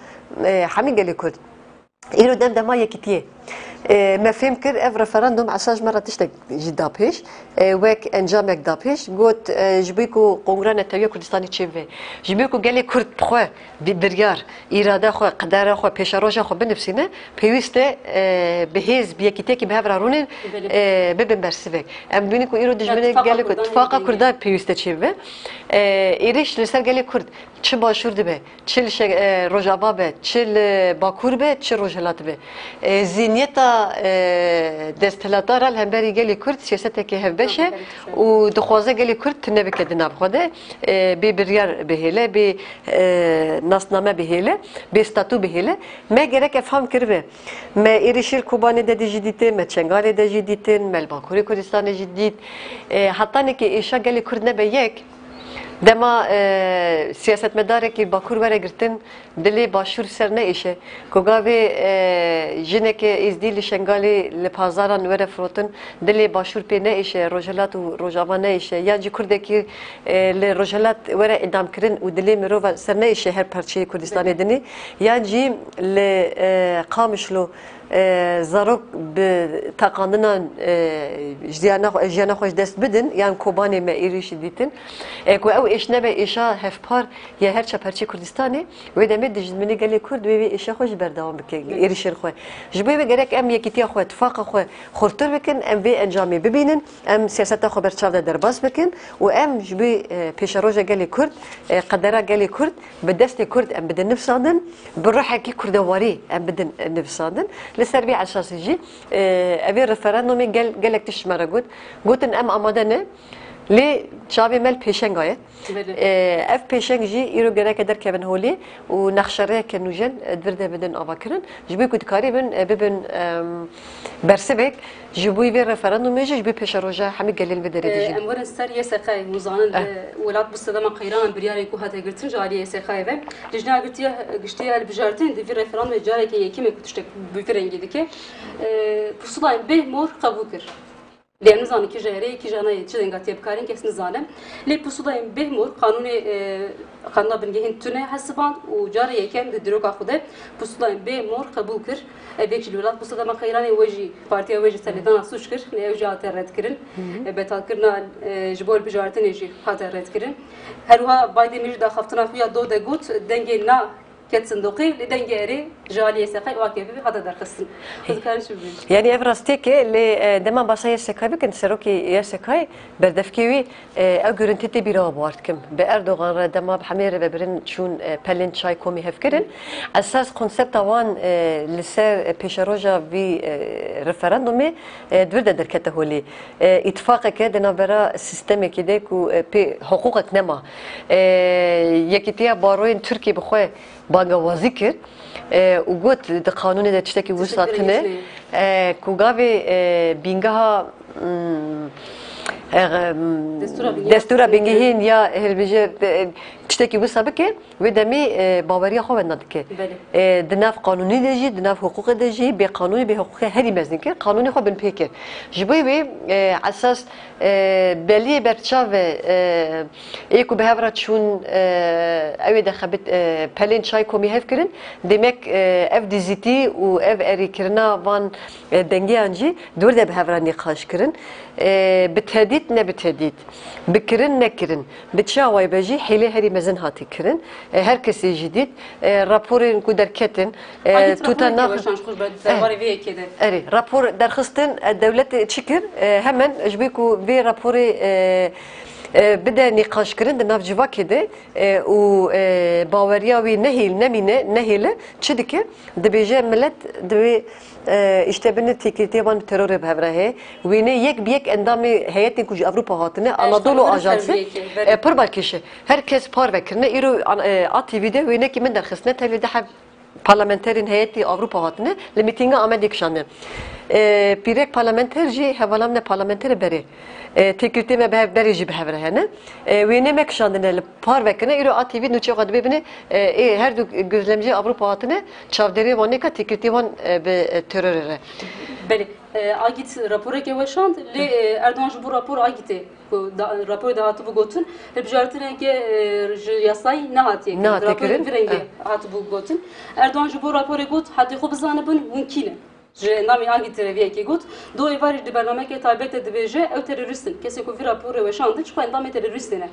e, hemî gelê Kurd. Îro dem dema yekîtiyê. E, me fêm kir, ev referandum esas ji me re tiştek jî da pêş. E, wek encamek da pêş. Got, e, ji bo ku Kongra Netewiya Kurdistanê çêbibe. Ji bo ku gelê Kurd bi xwe bi-, biryar, îrada xwe, qidera xwe, pêşeroja xwe binivîsîne, pêwîst e, e, bi hêz, bi yekîtiyekî bi hev re rûnin, Belê. e, bibin bersivek. Em dibînin ku îro dijminê Tifaqa gelê Kurd, Kurdan tifaqa yê Kurdan pêwîst e çêbibe. E, êrîş li ser gelê Kurd çi Başûr dibe, çi li şe-, e, Rojava be, çi li Bakur be, çi Rojhilat be. E, zîniyeta, e, desthilatdar a li hemberî gelê Kurd siyaseteke hevbeş e û dixwaze gelê Kurd tune bike di nav xwe de, e, bê biryar bihêle, bê, e, nasname bihêle, bê statû bihêle. Me gerek ev fam kiribe. Me êrîşî li Kobanê de jî dîtin, me Çengalê de jî dîtin, me li Bakurê Kurdistanê jî dît. E, hetanê ke êşa gelê Kurd nebe yek, Dema e, siyasetmedarekî Bakur were girtin, dilê Başûr ser neêşe. Ku gavê e, jineke Êzdî li Şengalê li pazaran were firotin, dilê Başûr pê neêşe, Rojhilat û Rojava neêşe. Yan jî Kurdekî e, li Rojhilat were îdamkirin û dilê mirova ser neêşe her parçeyê Kurdistanê dinê. Yan jî li e, Qamişlo e, zarok bi teqandina e, jiyana xwe, jiyana xwe ji dest bidin, yan Kobanê me êrîşî dîtin. E, ku ew êş nebe êşa hevpar ya her çar parçeyê Kurdistanê, wê demê dijminê gelê Kurd wê wê êşa xwe jî berdewam bike, êrîşên xwe. Ji bo wê gerek em yekîtiya xwe, tifaqa xwe xurtir bikin, em vê encamê bibînin, em siyaseta xwe ber çav de derbas bikin û em ji bo e, pêşeroja gelê Kurd, e, qedera gelê Kurd bi destê Kurd em bidin nivsandin, bi ruhekî kurdewarî em bidin nivsandin. Li ser vê esasê jî, e, evê referandumê gel-, gelek tişt ji me re got. Gotin em amade ne, lê çavê me li pêşenga ye. Belê. E, ev pêşeng jî îro gereke derkevin holê û nexşerêyeke nûjen, e, di vir de bidin avakirin. Ji bo ku dikarîbin, e, bibin, em, bersivek, ji bo vê referandumê jî, ji bo pêşeroja hemî gelên vê derê dijîn. Em werin ser Y S K'ê, hûn zanin, eh, li welat bi sedema qeyranan biryarê ku hate girtin ji aliyê Y S K'ê ve. Lijneya Girtiya, Giştî ya Hilbijartinê di vî referandumê carekê yekîm e ku tiştek bi vî rengî dike. E, pusulayên bê mor qebûl kir. Lê em nizanin kîja erê, kîja nayê, çi denga tê bikarin, kes nizane. Lê pusulayên bê mor qanûnê, e, qanûna bingehîn tune hesiband û carê yekem di dîroka xwe de pusulayên bê mor qebûl kir. Ev yek jî li welat pusula dema qeyranê we jî, partiya we jî serlêdana sûc kir, lê ew jî hate redkirin. E, betalkirina, e, ji bo hilbijartinê jî hate redkirin. Her wiha Biden jî daxaftina xwe ya do de got, dengê na ket sindoqê, lê dengê erê ji alî Y S K'ê û A K P'ê hate derxistin. Xwe dikarin çi bibînin? Yanî ev rastiyek e, lê, e, dema basa Y S K bikin, serokê Y S K'ê berdevkê wî, e, ew görüntü tê bîra we bawer dikim. Bi Erdogan re dema bi hemê rêvebirin çûn, e, pelên çay komî hev kirin. Esas konsepta wan, e, li ser, e, pêşeroja vî, e, referandumê, e, di vir de derkete holê. E, îtifaqeke di navbera sîstemekê de ku, e, pê hiqûqek nema. E, Yekîtiya Baroyên Tirkiyê bi xwe bangewazî kir, e, û got, di qanûnê de tiştekî wisa tune, e, ku gavê, e, bîngeha, mm, e, mm, Destûra Bingehîn destûra Tirkiyê. Bingehîn ya hilbije, e, tiştekî wisa bike, wê demê, e, baweriya xwe wenda dike. Belê. E, di nav qanûnî de jî, di nav hiqûqê de jî bê qanûnî, bê hiqûqê herî mezin kir, qanûnê xwe binpê kir. Ji bo wê, e, esas, e, beliyê berçav e, e, ê ku bi hev re çûn, e, ew ê de xebit, e, pelên çay komî hev kirin, demek, e, ev dizîtî û ev erêkirina van, e, dengeyan jî di wir de bi hev re nîqaş kirin. E, bi tedît ne bi tedît, bi kirin ne kirin, bi çi awayî be jî hêlê herî mezin hatî kirin. E, her kesê jî dît. E, raporên ku derketin, e, Aydît tuta rapor nax-, weşan ji xwe ji ber-, eh, derbarê vê yekê de. Erê, rapor derxistin, e, dewlet çi kir? E, hemen ji bo ku vê raporê, e, e, bide nîqaşkirin di nav civakê de, e, û, e, baweriya wî nehêl, nemîne, nehêle, çi dike? Dibêje millet divê, e, îşte bine têkiltiyê wan bi terorê bi hev re heye. Wênê yek bi yek endamê heyetên ku ji Ewropa hatine, Anadolu Ajansı, e, pir balkêş e. Her kes parve kirine. Îro an-, e, A T V de wênekî min derxistine, tevlî deh heb parlamenterên heyetî Ewropa hatine, li mîtînga Amedê kişandin. E, pîrek parlamenter jî hevala min e parlamenterê berê. E, têkiltiyê me bi hev berê jî bi hev re hene. E, wênê me kişandine, li parve kirine. Îro A T V nûçeya xwe dibê bine, e, ê her du gözlemciyê Ewropa hatine, çavdêrê wan nêka têkiltiyê wan, e, bi, e, terorê re. Belê, e, Agît raporeke weşand, lê, e, Erdogan ji bo rapor Agîtê ku da, raporê de hatibû gotin, hilbijartineke, e, ji yasayî nehatiye kirin. Nehatiye kirin. Raporê vî rengî hatibû gotin. Erdogan ji bo raporê got, hetê xwe bizanibin, hûn kî ne? Ji endamê Agîtê re vê yekê got, do êvarî di bernameke taybet de dibêje, ew terorîst in. Kesên ku vî raporê weşandin, ji xwe endamê terorîstê ne.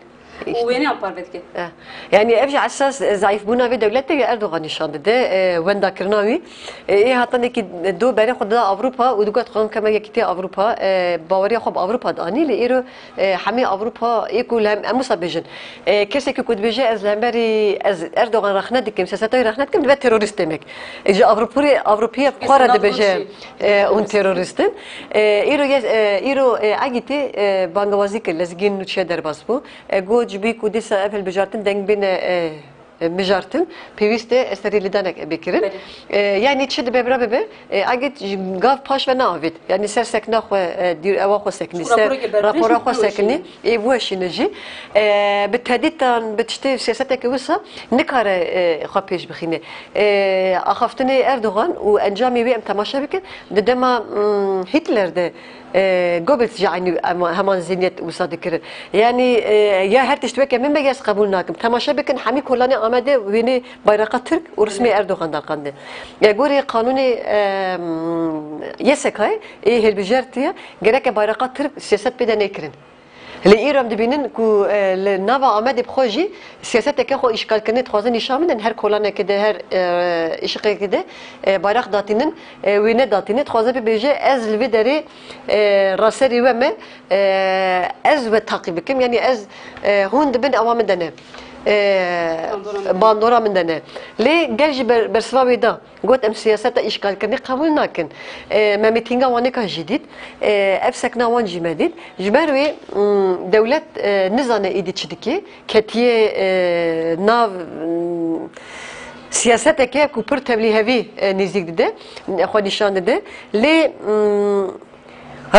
Û wêneyan parve dike. Eh. Yanî ev jî esas, e, zeîfbûna vê dewletê ya Erdogan nîşan dide, e, wendakirina wî. E, ê hatanekî do berê xwe dida Ewropa û digot, xwe em keme Yekîtiya Ewropa, e, baweriya xwe bi Ewropa danî, lê îro, e, hemî Ewropa ê ku li hem, em wisa bêjin. E, kesekî ku dibêje, ez li hemberî, ez Erdogan rexne dikim, siyaseta wî rexne dikim, dibe terorîst demek. E, ji Ewropurê-, Ewropiya xwe re dibêje, e, hûn terorîst in. E, îro ye-, e, îro, e, Agîtê, e, bangewazî kir, lezgîn nûçe derbas bû. E, got, ji bî ku dîsa ev hilbijartin deng bêne, e, e, mijartin, pêwîst e ez serî lêdanek bikirin. Belê. E, yanî çi dibe bira bibe, e, agit ji gav paş ve neavêt. Yanî ser sekna xwe, e, dîr ewa xwe seknî, ser rapora xwe seknî, ê biweşîne jî. E, bi tedîtan, bi tiştê siyaseteke wisa nikare, e, xwe pêş bixîne. E, axaftinê Erdogan û encamê wê em temaşe bikin, di dema, mm, Hitler de, e, Goebbels jî eynî em-, heman zîniyet wisa dikirin. Yanî, e, ya her tişt weke min be, ya ez qebûl nakim. Temaşe bikin, hemî kolanê Amedê wênê bayraqa Tirk û rismê Erdogan daqandin. Ya gorî qanûnê, e, YSK'yê, ê hilbijartiye, gereke bayraqa Tirk siyaset pê de nêkirin. Lê îro em dibînin ku, e, li nava Amedê bi xwe jî siyaseteke xwe îşgalkirinê dixwazin nîşan bidin. Her kolanekê de, her, e, îşiqekê de, e, bayraq datînin, e, wê nedatîne. Dixwaze bibêje, ez li vê derê, e, raserî we me, e, ez we taqî bikim. Yanî ez, e, hûn dibin ewa min de ne. E, bandora min de ne. Bandora min de ne. Lê gel jî ber-, bersiva wê da. Got, em siyaseta îşgalkirinê qebûl nakin. E, me mîtînga Wanêka jî dît. E, ev sekna wan jî me dît. Ji ber wê, mm, dewlet, e, nizane êdî çi dike. Ketiye, e, nav, mm, siyaseteke ku pir tevlîhevî, e, nêzîk dide, xwe nîşan dide. Lê, mm,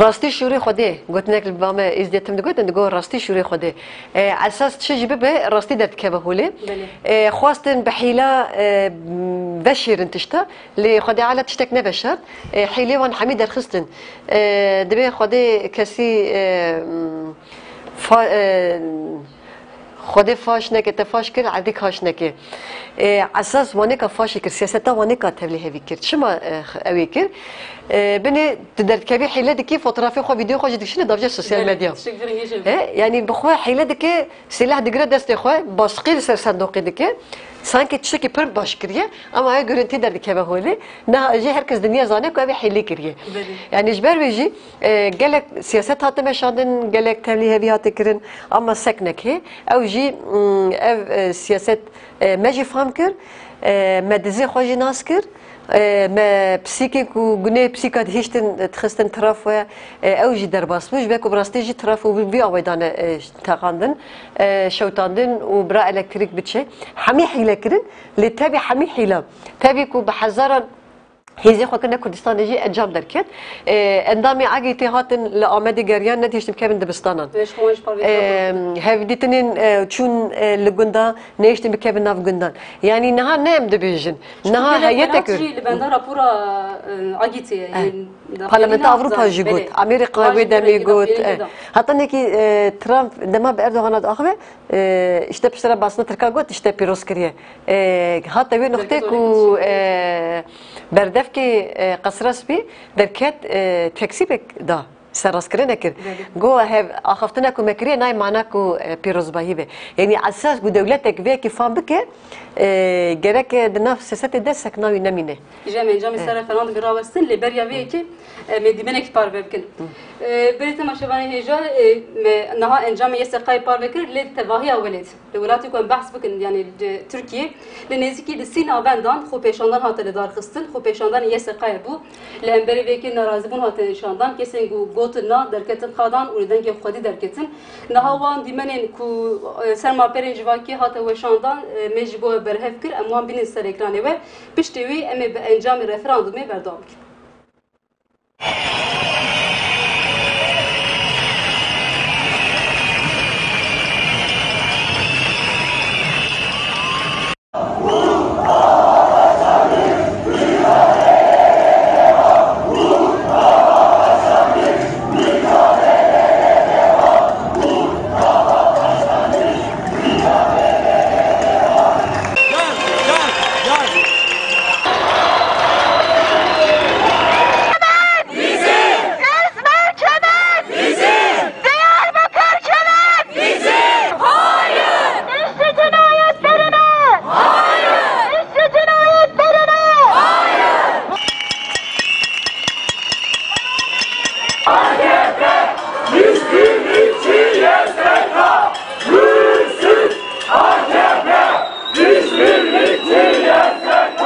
Rastî şûrê Xwedê, gotinek li ba me Êzidê tim digotin, digot rastî şûrê Xwedê. E, esas çi jî bibe, rastî derdikeve holê. Belê. E, xwestin bi hîla, e, veşêrin tişta, lê Xwedê Ala tiştek neveşart. E, hîlê wan hemî derxistin. E, divê Xwedê kesî, e, fa-, e, Xwedê faş neke, te faş kir, erdê kaş neke. E, esas Wanêka faşê kir, siyaseta Wanêka tevlî hevî kir. Çima, e, ew ê kir? E, binê tu derdikevî hîle dikî, fotografê xwe, vîdeo xwe jî dikişîne davje sosyal medya. He, yanî bi xwe hîle dike, sîleh digire destê xwe, basqî li ser sendoqê dike. Sankî tiştekî pir baş kiriye, ama ew görüntî derdikeve holê. Niha jî her kes dinya zane ku ew ê hîlî kiriye. Belê. Yanî ji ber wê jî, e, gelek siyaset hate meşandin, gelek tevlî hevî hate kirin, ama seknek hê. Ew jî, mm, ev, e, siyaset, e, me jî fam kir, e, me dizê xwe jî nas kir, e, me pisîkên ku gunê pisîka dihiştin, dixistin tiraf we, e, ew jî derbas bû. Ji ber ku bi rastî jî tiraf û vî, vî awayî dane, e, teqandin, e, şewtandin û bira elektrîk biçe. Hemî hîle kirin, lê tevî hemî hîla. Tevî ku bi hezaran hêzê xwe kirine Kurdistanê jî encam derket. E, endamê A G T hatin li Amedê geriyan, nedihiştin bikevin dibistanan. Hevdîtinên, e, çûn, e, li gunda, nehiştin bikevin nav gundan. Yanî niha ne em dibêjin. Niha heyete kir. Jî li benda rapora, e, A G T ye. Eh. Parlamenta Avrupa jî got. Amerîka wê demê got. Eh. Heta nekî, e, Trump dema bi Erdogan re diaxive, e, işte piştre basna Tirka got, işte pîroz kiriye. E, hate wê nuqtê ku, e, berdevkê, e, Qesra Spî derket, e, teksîbek da. Serrastkirine kir. Belê. Go hev axaftina ku me kiriye nayê mana ku, e, pîrozbahî be. Yanî esas ku dewletek vê yekê fam bike, e, gerek, e, di nav siyasetê de sekna wî nemîne. Ji em encamê ser referandumê rawestin, lê beriya vê yekê, e, me dîmenekî parve bikin. E, berê temaşevanê hêja, e, me niha encamê Y S K'yê parve kir, lê tevahiya welêt. Li welatê ku em behs bikin, yanî di Tirkiyê, li nêzîkî di sî navendan xwepêşandan hate lidarxistin, xwepêşandanê Y S K'yê bû. Li hemberî vê yekê nerazîbûn hate nîşandan, kesên ku gotin na derketin qadan û li dengê xwedî derketin. Niha wan dîmenên ku, e, ser malperên civakî hate weşandan, e, me ji bo we berhev kir, em wan bînin ser ekranê we. Piştî wî em ê bi encamê referandumê berdewam bikin. Bizim! Ezmer Çemen! Bizim! Diyarbakır Çemen! Bizim! Hayır! İşçi cinayetlerine! Hayır! İşçi cinayetlerine! Hayır! A K P! İşbirlikçi Y S K! Gülsün! A K P! İşbirlikçi Y S K!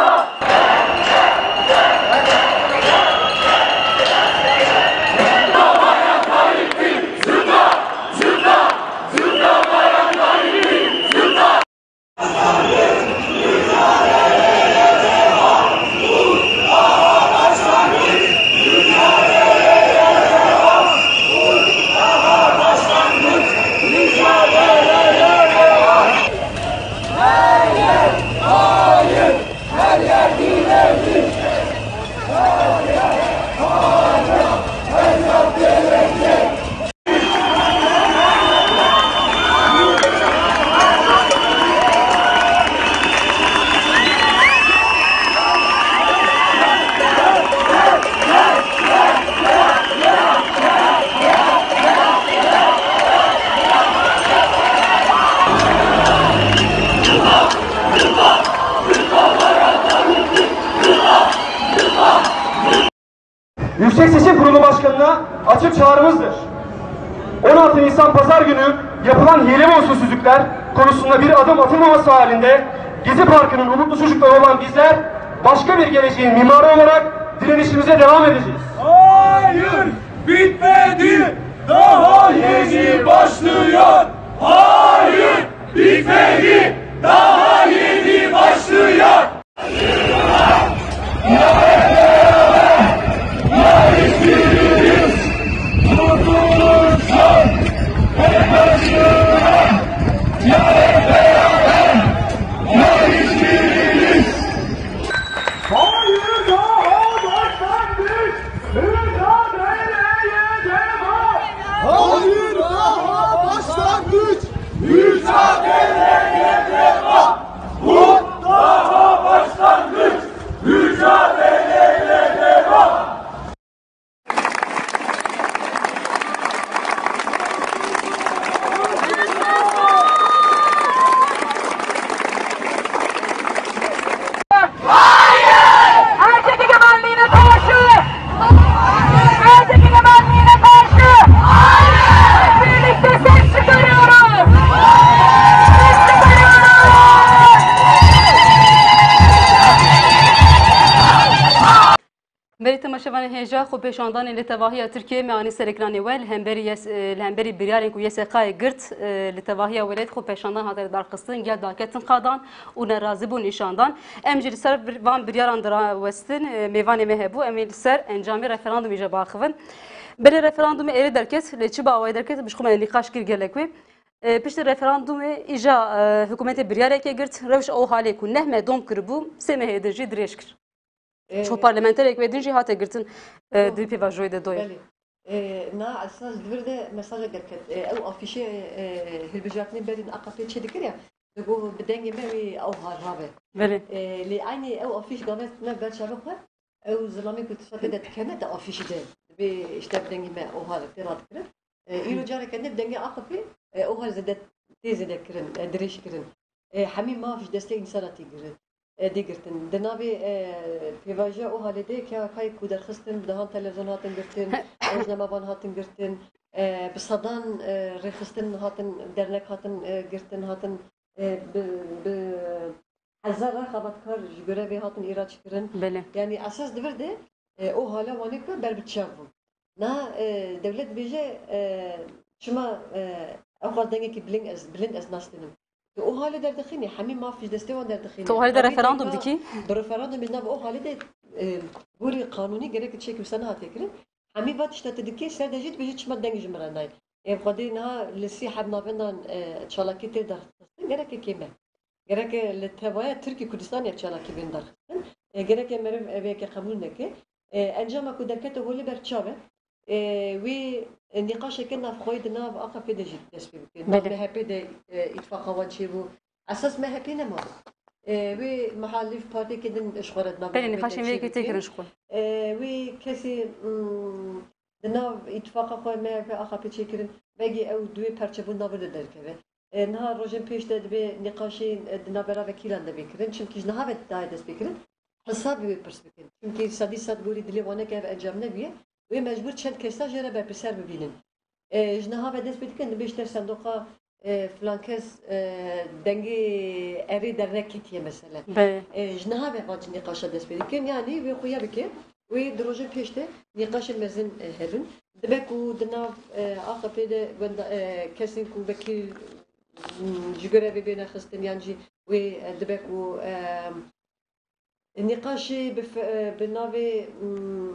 Cumhurbaşkanına açık çağrımızdır. on altı Nisan Pazar günü yapılan hile ve usulsüzlükler konusunda bir adım atılmaması halinde Gezi Parkı'nın umutlu çocukları olan bizler başka bir geleceğin mimarı olarak direnişimize devam edeceğiz. Hayır, bitmedi, daha yeni başlıyor. Hayır, bitmedi, daha yeni başlıyor. Hayır daha başlangıç! Mücadeleye devam! Hayır daha başlangıç! Mücadeleye devam! Bu daha başlangıç! Mücadeleye devam! Erkek egemenliğine karşı! Erkek egemenliğine karşı! Birlikte ses çıkarıyoruz! Ses çıkarıyoruz! Berî temaşevanên hêja, xwepêşandanê li tevahiya Tirkiyê me anî ser ekranê we, li hemberî yes-, e, li hemberî biryarên ku Y S K'ê girt, e, li tevahiya welat xwepêşandan hate darxistin, gel daketin qadan û nerazîbûn nîşandan. Em jî li ser vir-, van biryaran dirawestin, e, mêvanê me hebû, em ê li ser encamê referandumê jî biaxivin. Belê referandumê êrê derket, lê çi bi awayî derket, bi ji xwe me nîqaş kir gelek wê. E, piştî referandumê îja, e, hikûmetê biryareke girt, rewş OHALê ku neh meh dom kiribû, sê mehê din jî dirêj kir. E, Ço parlamenterek wê din jî hate girtin, e, Doğru. di pêvajoyê de doye. Belê. E, na esas di vir de mesajek derket. E, ew afîşê, e, hilbijartinê berî AKPê çêdikir ya, digot bi dengê me wê ew hal rabe. Belê. E, lê eynî ew afîş gavên me ber çavê xwe, ew zilamê ku tişta tê de dikene di afîşî de. Dibê işte bi dengê me ew hal tê radikirin. E, îro careke din bi dengê AKPê, e, ew hal zêde tê zêde kirin, e, dirêj kirin. E, hemî maf ji destê însana tê girin. E, dê girtin. Di navê, e, pêvajoya OHALê de K K K'ê ku derxistin, bi dehan televizyon hatin girtin, rojnamevan hatin girtin, e, bi sedan, e, rêxistin hatin, dernek hatin, e, girtin, hatin, e, bi, bi hezaran xebatkar ji görevê hatin îhrac kirin. Belê. Yanî esas di vir de, e, OHALê Wanê ku ber bi çav bû. Na, e, dewlet dibêje, e, çima, e, ew qas dengekî biling ez, bilind ez nastînim. Tu OHALê derdixînî, hemî maf ji destê wan derdixînî. Tu OHALê de Tabii referandum ki dikî? Bi referandumê nav OHALê de, e, gorî qanûnî gerek çekî wisa nehatiye kirin. Hemî va tişta tu dikî, ser de jî dibêje çima deng ji min re nayê. Ê, xwedê niha li sî heb navendan, e, çalakî tê derxistin, gerek kêm e. Gerek li tevaya Tirkî Kurdistanê ev çalakî bên derxistin. E, gerek meriv ev yeke qebûl neke. E, encama ku derkete holê ber çav e. E, wî, e, nîqaşeke navxweyî di nav AKPê de jî dest pê bike. Nav Belê. MHP de, e, îtifaqa wan çêbû. Esas MHP nema. E, wê muhalîf partiyeke din ji xwe re di nav Belê, MHP de nîqaşên vê yekê çêbike. Tê kirin ji xwe. E, wê kesî, mm, di nav îtifaqa xwe MHP AKP çêkirin. Belkî ew duê perçebûn nav de derkeve. E, niha rojên pêş de dibê nîqaşê, e, di navbera vekîlan de bê kirin. Çimkî ji niha ve daye dest pê kirin. Hesabê wê pirs bikin. Çimkî sedî sed gorî dilê wan neke ev encam nebûye. Wê mecbûr çend kesa jê re berpirsiyar bibînin. E, ji niha ve dest pê dikin, dibê ji te sendoqa, e, filan kes, e, dengê erê derneketiye mesele. Belê. E, ji niha ve van nîqaşa dest pê dikin. Yanî wê xuya bike. Wê di rojên pêş de nîqaşên mezin, e, hebin. Dibe ku di nav, e, AKPê de wenda, e, kesên ku wekî, m, ji görevê bêne xistin yan jî wê, e, dibe ku, e, nîqaşê bi fe-, e, bi navê, m,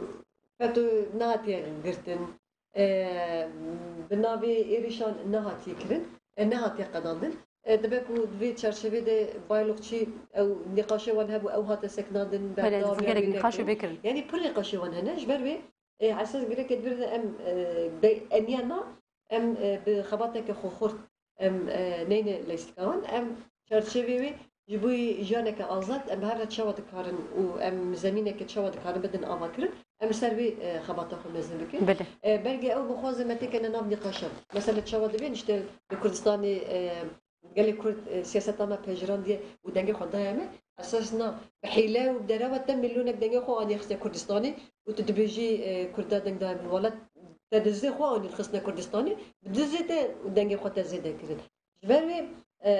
FETÖ nehatiye girtin, e, bi navê êrişan nehatiye kirin, e, nehatiye qedandin. E, dibe ku di vê çerçevê de bayloqçî ew nîqaşê wan hebû, ew hate sekinandin, Belê, berdaw dizî ya gelek wê nîqaşê nekin. Bê kirin. Yanî pir nîqaşê wan hene, ji ber wê, e, esas gereke di vir de em, e, de, eniya na, em, e, bi xebateke xwe xurt, em, e, neyne leystikan, em çerçevê wê ji bo jiyaneke azad, em bi hev re çawa dikarin û em zemîneke çawa dikarin bidin avakirin, em li ser vê, e, xebata xwe mezin bikin. Belê. E, belkî ew bixwaze me têkene nav nîqaşan. Mesela çawa divê nişte li Kurdistanê, e, gelê Kurd, e, siyaseta me pejirandî ye û dengê xwe daye me, Esas na bi hîle û bi derewa te milyonek dengê xwe anî xiste Kurdistanê û tu dibêjî, e, Kurda dengdar bin. Wala te dizê xwe anî xistine Kurdistanê, bi dizê te dengê xwe te zêde kirin. Ji ber wê, e,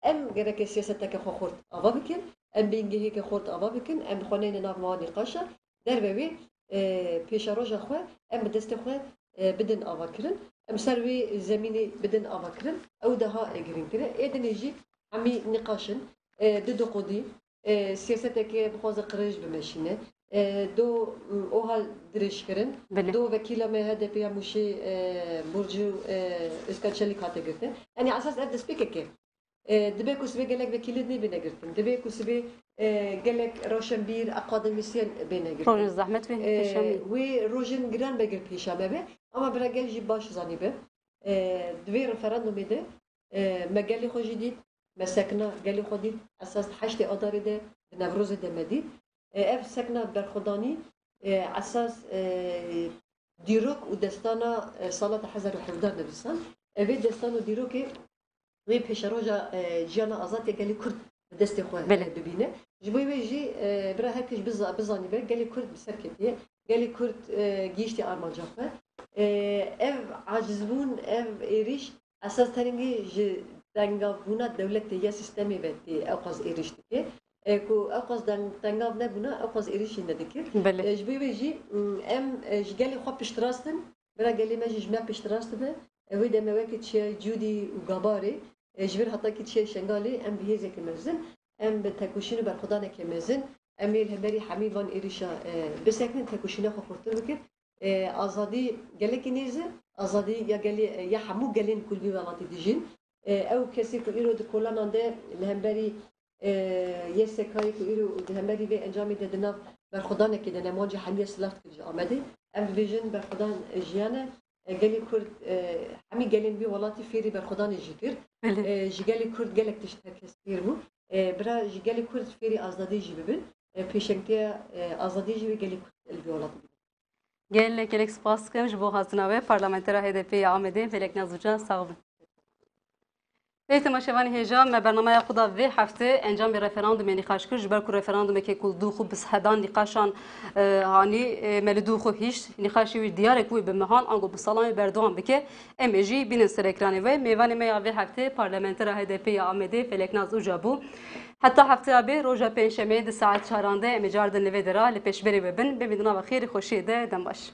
em gereke siyaseteke xwe xurt ava bikin, em bingeheke xurt ava bikin, em xwe neyne nav mala nîqaşa. Derve wê, e, pêşeroja xwe em bi destê xwe, e, bidin ava kirin. Em ser wê zemînê bidin ava kirin. Ew daha, e, girîngtir e. Ê dinê jî hemî nîqaş in. E, du du qudî, e, siyaseteke bixwaze qirêj bimeşîne. E, do, m, OHAL dirêj kirin. Belê. Do vekîla me H D P ya Mûşê, e, Burcu, e, Özkan Çelik hate girtin. Yanî esas ev destpêkek e. E, dibe ku sibê gelek vekîlê nêbêne girtin. Dibe ku sibê, e, gelek roşenbîr, akademîsyen bêne girtin. Rojên zehmet wê E, pêşa me. Wê rojên giran be gir pêşa me be. Ama bira gel jî baş zanîbe. E, di vê referandumê de, e, me gelê xwe jî dît, me sekna gelê xwe dît. Esas heştê Adarê de, di Newrozê de me dît. E, ev sekna berxwedanî, e, esas, e, dîrok û destana, e, sala du hezar û hevdeh nivîsan. Evê destan û dîrokê wê pêşeroja, e, jiyana azad ya gelê Kurd bi destê xwe, Belê. e, bibîne. Ji bo wê jî, e, bira her kes biza-, bizanîbe, gelê Kurd bi ser ketiye. Gelê Kurd, e, gihîştî armanca xwe. E, ev acizbûn, ev êrîş esas tenê ji tengavbûna dewletê ya sîstemê ve tê ewqas êrîş dike. E, ku ewqas deng-, tengav nebûna, ewqas êrîş jî nedikir. Belê. E, ji bo wê jî, m, em, e, ji gelê xwe piştrast in, bira gelê me jî ji me piştrast dibe. E, wê demê weke çiya Cûdî û Gabarê, e, ji vir heta ki çiya Şengalê, em bi hêzeke mezin, em bi tekoşîn û berxwedaneke mezin, em ê li hemberî hemî van êrîşa, e, bisekinin, tekoşîna xwe xurtir bikin. E, azadî gelekî nêz e, azadî ya gelê, ya hemû gelên ku li vî welatî dijîn. E, ew kesê ku îro di kolanan de li hemberî, e, Y S K'yê ku îro di hemberî vê encamê de di nav berxwedanekê de ne, wan cî hemiya silav dikir ji Amedê. Em dibêjin berxwedan jiyan e, e, gelê Kurd, e, hemî gelên vî welatî fêrî berxwedanê jî kir. Belê. E, ji gelê Kurd gelek tişt her kes fêr bû. E, bira ji gelê Kurd fêrî azadî jî bibin. E, pêşengtiya, e, azadî jî wê gelê Kurd li vî welatî bibin. Gelek, gelek spas dikim ji bo hatina we. Parlamentera H D P ya Amedê, Feleknaz Uca, sax bin. Ê temaşevanê hêja, me bernameya xwe da vê heftê encamê referandumê nîqaş kir. Ji ber ku referandumeke ku li dû xwe bi sedan nîqaşan, e, hanî, e, me li dû xwe hişt, nîqaşê wî diyar e ku wê bi mehan ango bi salan wê berdewam bike. Em ê jî bînin ser ekranê we. Mêvanê me ya vê heftê parlamentera H D P ya Amedê Feleknaz Uca bû. Heta hefteya bê, roja pêncşemê di saet çaran de em ê cardin li vê dera li pêşberê we bin. Bimînin di nava xêrê xweşiyê de, dem baş.